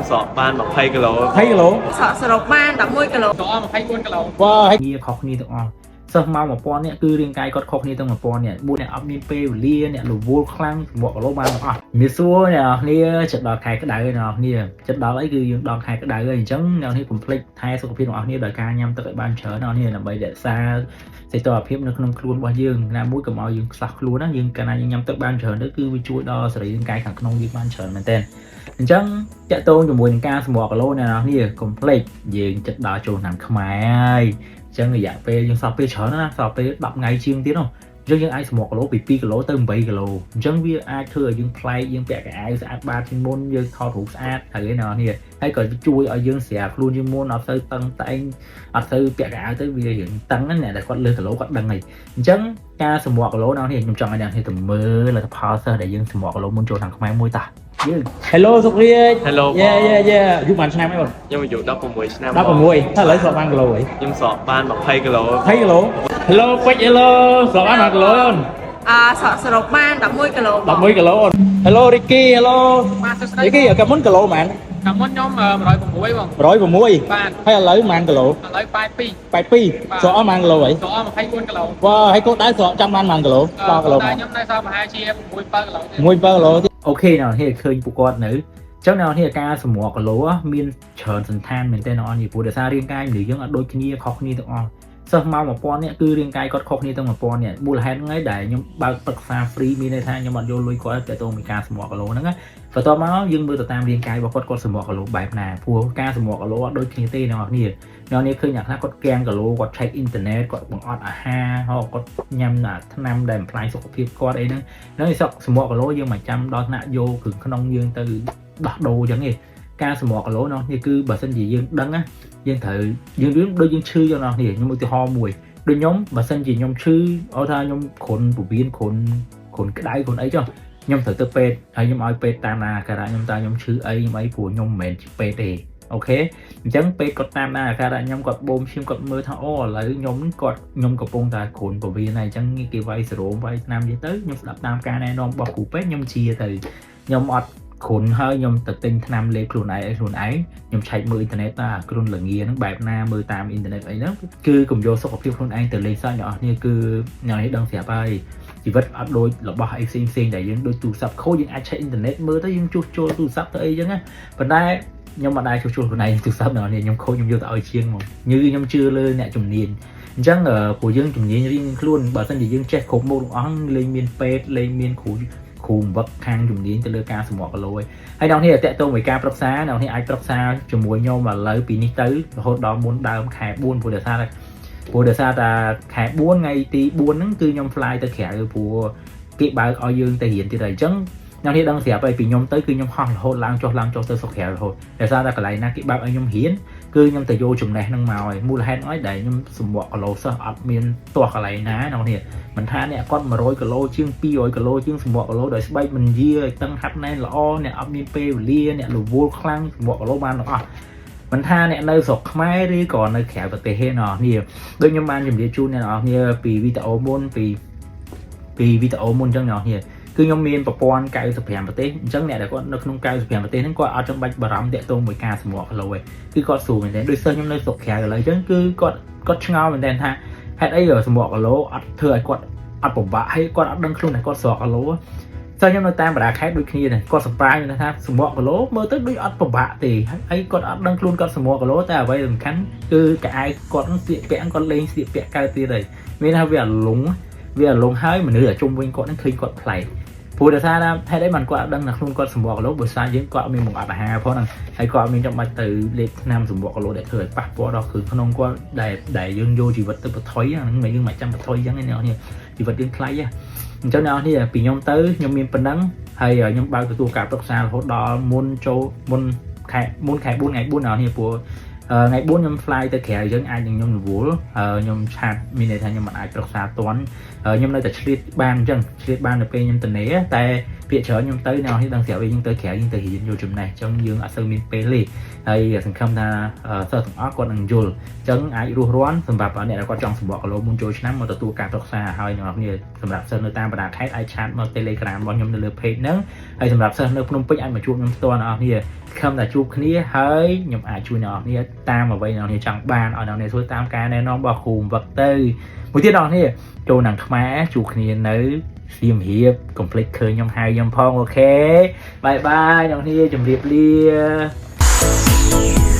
ស្រកបាន20គីឡូ 20គីឡូ សក់សរុបបាន11គីឡូ ស្រក24គីឡូ វ៉ាហើយគ្នាខុសគ្នាទាំងអស់សិស្សមក1000នាក់គឺរាងកាយគាត់ខុសគ្នាទាំង1000នាក់មួយអ្នកអត់មានពេលវេលាអ្នករវល់ខ្លាំងសម្បកគីឡូបានទាំងអស់មានសួរអ្នកនរគ្នាចិត្តដល់ខែក្តៅហើយអ្នកនរគ្នាចិត្តដល់អីគឺយើងដល់ខែក្តៅហើយអញ្ចឹងអ្នកនរគ្នាកុំភ្លេចថែសុខភាពរបស់អ្នកដោយការញ៉ាំទឹកឲ្យបានច្រើនអ្នកនរគ្នាដើម្បីរក្សាសីតុណ្ហភាពនៅក្នុងខ្លួនរបស់យើងណាមួយកុំឲ្យយើងខ្សោះខ្លួនណាយើងកាលណាយើងញ៉ាំទឹកបានច្រើនទៅគឺវាជួយដល់សរីរាង្គកាយខាងក្នុងយើងបានច្រើនមែនទែនអញ្ចឹងតាក់ទងជាមួយនឹងការសម្រកគីឡូអ្នកនរគ្នាកុំភ្លេចយើងចិត្តដល់ចូលឆ្នាំខ្មែរហើយអញ្ចឹងរយៈពេលយើងសល់ពេលច្រើនណាស់សល់ពេល10ថ្ងៃជាងទៀតនោះអញ្ចឹងយើងអាចសម្រកគីឡូពី2គីឡូទៅ8គីឡូអញ្ចឹងវាអាចធ្វើឲ្យយើងប្លែកយើងពាក់កៅអៅស្អាតបាតជាងមុនយើងថតរូបស្អាតហើយអ្នកនរគ្នាហើយក៏ជួយឲ្យយើងស្រាលខ្លួនជាងមុនអត់សូវតឹងតែងអត់សូវពាក់កៅអៅទៅវារៀងតឹងណាអ្នកដែលគាត់លើសគីឡូគាត់ដឹងហើយអញ្ចឹងការសម្រកគីឡូអ្នកនរគ្នាខ្ញុំចង់ឲ្យអ្នកនរគ្នាទៅមើលលទ្ធផលសិស្សដែលយើងសម្រកគីឡូមុនចូលឆ្នាំខ្មែរមួយតាយើង Hello សុខរាជ Hello បង Yeah yeah yeah អាយុប៉ុន្មានឆ្នាំហើយបង ខ្ញុំអាយុ16ឆ្នាំ 16តែឥឡូវស្រកបានគីឡូអី ខ្ញុំស្រកបាន20គីឡូ 20គីឡូ Hello ពេជ្រ Hello ស្រកបានប៉ុន្មានគីឡូអូន អសក់សរុបបាន11គីឡូបង 11គីឡូអូន Hello Ricky Hello បាទសួស្តី Ricky កាលមុនគីឡូប៉ុន្មាន កាលមុនខ្ញុំ106បង 106 បាទ ហើយឥឡូវប៉ុន្មានគីឡូ ឥឡូវ82 82ស្រកអស់ប៉ុន្មានគីឡូអី ស្រក24គីឡូ វ៉ាហើយកូនដៅស្រកចាំបានប៉ុន្មានគីឡូ10គីឡូ តែខ្ញុំនៅសល់ប្រហែលជា6 7គីឡូទេ 1 7គីឡូទៀត OK អ្នកនរគ្នាឃើញពួកគាត់នៅអញ្ចឹងអ្នកនរគ្នាការសម្រកគីឡូមានច្រើនសន្តានមែនទែនអ្នកនរគ្នាព្រោះដោយសាររាងកាយមនុស្សយើងអត់ដូចគ្នាខុសគ្នាទាំងអស់សិស្សមក1000នាក់គឺរាងកាយគាត់ខុសគ្នាទាំង1000នាក់មូលហេតុហ្នឹងឯងដែលខ្ញុំបើកប្រឹក្សា free មានន័យថាខ្ញុំអត់យកលុយគាត់តែទៅពីការសម្រកគីឡូហ្នឹងណាបន្ទាប់មកយើងមើលទៅតាមរាងកាយរបស់គាត់គាត់សម្រកគីឡូបែបណាព្រោះការសម្រកគីឡូអត់ដូចគ្នាទេអ្នកនរគ្នាអ្នកនរគ្នាឃើញអ្នកខ្លះគាត់កៀងគីឡូគាត់ឆែកអ៊ីនធឺណិតគាត់បង្អត់អាហារហ៎គាត់ញ៉ាំអាថ្នាំដែលបំផ្លាញសុខភាពគាត់អីហ្នឹង ហ្នឹងឯងសក់សម្រកគីឡូយើងមិនចាំដល់ថ្នាក់យកគ្រឿងក្នុងយើងទៅដោះដូរអញ្ចឹងទេការសម្រកគីឡូនោះនេះគឺបើសិនជាយើងដឹងណាយើងត្រូវយើងវាដូចយើងឈឺយ៉ាងនោះនេះខ្ញុំឧទាហរណ៍មួយដូចខ្ញុំបើសិនជាខ្ញុំឈឺអត់ថាខ្ញុំគ្រុនពវៀនគ្រុនគ្រុនក្តៅគ្រុនអីចុះខ្ញុំត្រូវទៅពេទ្យហើយខ្ញុំឲ្យពេទ្យតាមដានអាការៈខ្ញុំតើខ្ញុំឈឺអីខ្ញុំអីព្រោះខ្ញុំមិនមែនជាពេទ្យទេOK អញ្ចឹងពេទ្យគាត់តាមដានអាការៈខ្ញុំគាត់បូមឈាមគាត់មើលថាអូឥឡូវខ្ញុំគាត់ខ្ញុំកំពុងតែគ្រុនពវៀនហើយអញ្ចឹងគេវាយសេរ៉ូមវាយថ្នាំនិយាយទៅខ្ញុំស្ដាប់តាមការណែនាំរបស់គ្រូពេទ្យខ្ញុំជាទៅខ្ញុំអត់គ្រុនហើយខ្ញុំទៅទិញថ្នាំលេបខ្លួនឯងឲ្យខ្លួនឯងខ្ញុំឆែកមើលអ៊ីនធឺណិតតើអាគ្រុនលងាហ្នឹងបែបណាមើលតាមអ៊ីនធឺណិតអីហ្នឹងគឺកុំយកសុខភាពខ្លួនឯងទៅលេងសើចអ្នកនរគ្នាគឺអ្នកនេះដឹងស្រាប់ហើយជីវិតអត់ដូចរបស់អីផ្សេងផ្សេងៗដែលយើងដូចទូរស័ព្ទខូចយើងអាចឆែកអ៊ីនធឺណិតមើលទៅយើងជួសជុលទូរស័ព្ទទៅអីចឹងណាប៉ុន្តែ ខ្ញុំមិនដែលជួសជុលខ្លួនឯងទូរស័ព្ទដល់នេះខ្ញុំខូចខ្ញុំយកទៅឲ្យជាងមកញឺខ្ញុំជឿលើអ្នកជំនាញអញ្ចឹងព្រោះយើងជំនាញរៀងខ្លួនបើសិនជាយើងចេះគ្រប់មុខទាំងអស់លេងមានពេទ្យលេងមានគ្រូគ្រូវឹកខាងជំនាញទៅលើការសម្រកគីឡូហើយហើយដល់នេះតកតងមួយការប្រឹក្សាដល់នេះអាចប្រឹក្សាជាមួយខ្ញុំឥឡូវពីនេះទៅរហូតដល់មុនដើមខែ4ព្រោះដោយសារតែខែ4ថ្ងៃទី4ហ្នឹងគឺខ្ញុំ fly ទៅក្រៅព្រោះគេបើកឲ្យយើងទៅរៀនទៀតហើយអញ្ចឹងអ្នកនេះដឹងស្រាប់ហើយពីខ្ញុំទៅគឺខ្ញុំហោះរហូតឡើងចុះឡើងចុះទៅស្រុកក្រៅរហូតដោយសារតែកន្លែងណាគេបើកឲ្យខ្ញុំរៀនគឺខ្ញុំទៅយកចំណេះហ្នឹងមកហើយមូលហេតុហ្នឹងដែលខ្ញុំសម្រកគីឡូសិស្សអត់មានទាស់កន្លែងណាអ្នកនេះមិនថាអ្នកគាត់100គីឡូជាង200គីឡូជាងសម្រកគីឡូដោយស្បែកមិនយាឲ្យតឹងហាត់ណែនល្អអ្នកអត់មានពេលវេលាអ្នករវល់ខ្លាំងសម្រកគីឡូបានទាំងអស់មិនថាអ្នកនៅស្រុកខ្មែរឬក៏នៅក្រៅប្រទេសទេអ្នកនេះដូចខ្ញុំបានជម្រាបជូនអ្នកនរគ្នាពីវីដេអូមុនពីពីវីដេអូមុនអញ្ចឹងអ្នកនេះគឺខ្ញុំមានប្រព័ន្ធ95ប្រទេសអញ្ចឹងអ្នកដែលគាត់នៅក្នុង95ប្រទេសហ្នឹងគាត់អត់ចាំបាច់បារម្ភតាក់ទងមួយការសម្រកគីឡូទេគឺគាត់ស្រួលមែនទែនដូចសិស្សខ្ញុំនៅស្រុកក្រៅឥឡូវអញ្ចឹងគឺគាត់គាត់ឆ្ងល់មែនទែនថាហេតុអីសម្រកគីឡូអត់ធ្វើឲ្យគាត់អត់ពិបាកហើយគាត់អត់ដឹងខ្លួនថាគាត់ស្រកគីឡូសិស្សខ្ញុំនៅតាមបណ្ដាខេត្តដូចគ្នាដែរគាត់ surprise ថាសម្រកគីឡូមើលទៅដូចអត់ពិបាកទេហើយគាត់អត់ដឹងខ្លួនគាត់សម្រកគីឡូតែអ្វីសំខាន់គឺកៅអៅគាត់នឹងស្លៀកពាក់គាត់លេងស្លៀកពាក់កើតទៀតហើយមានថាវាអាលងវាអាលងហើយមនុស្សដែលជុំវិញគាត់នឹងឃើញគាត់ប្លែកព្រោះដោយសារថាហេតុអីបានគាត់អត់ដឹងថាខ្លួនគាត់សម្រកគីឡូបើសារយើងគាត់អត់មានបង្អត់អាហារផងហ្នឹងហើយគាត់អត់មានចាំបាច់ទៅលេបថ្នាំសម្រកគីឡូដែលធ្វើឲ្យប៉ះពាល់ដល់គ្រឿងក្នុងគាត់ដែលដែលយើងយកជីវិតទៅបន្ថយហ្នឹងមិនយើងមិនចាំបន្ថយអញ្ចឹងទេអ្នកនរជីវិតយើងថ្លៃហ៎អញ្ចឹងអ្នកនរពីខ្ញុំទៅខ្ញុំមានប៉ុណ្ណឹងហើយខ្ញុំបើកទទួលការប្រឹក្សារហូតដល់មុនចូលមុនខែមុនខែ4ថ្ងៃ4អ្នកនរព្រោះថ្ងៃ4ខ្ញុំ fly ទៅក្រៅអញ្ចឹងអាចនឹងខ្ញុំរវល់ខ្ញុំ chat មានន័យថាខ្ញុំមិនអាចប្រឹក្សាទាន់ខ្ញុំនៅតែឆ្លៀតបានអញ្ចឹងឆ្លៀតបាននៅពេលខ្ញុំទៅនេតែភាគច្រើនខ្ញុំទៅអ្នកនរដឹងស្រាប់វិញយើងទៅក្រៅយើងទៅរៀនយកចំណេះអញ្ចឹងយើងអត់សូវមានពេលទេហើយសង្ឃឹមថាសិស្សទាំងអស់គាត់នឹងយល់អញ្ចឹងអាចរស់រាន់សម្រាប់អ្នកដែលគាត់ចង់សម្រកគីឡូមុនចូលឆ្នាំមកទទួលការប្រឹក្សាហើយអ្នកនរគ្នាសម្រាប់សិស្សនៅតាមបណ្ដាខេត្តអាច chat មក Telegram របស់ខ្ញុំនៅលើ page ហ្នឹងហើយសម្រាប់សិស្សនៅភ្នំពេញអាចមកជួបខ្ញុំផ្ទាល់អ្នកនរគ្នា ខំតែជួបគ្នាហើយខ្ញុំអាចជួយអ្នកនរគ្នាតាមអ្វីអ្នកនរគ្នាចង់បានឲ្យអ្នកនរគ្នាធ្វើតាមការណែនាំរបស់គ្រូវឹកទៅមួយទៀតអ្នកនរគ្នាចូលនឹងខ្មែរជួបគ្នានៅសៀមរាបកុំភ្លេចឃើញខ្ញុំហៅខ្ញុំផង OK bye bye អ្នកនរគ្នាជម្រាបលា។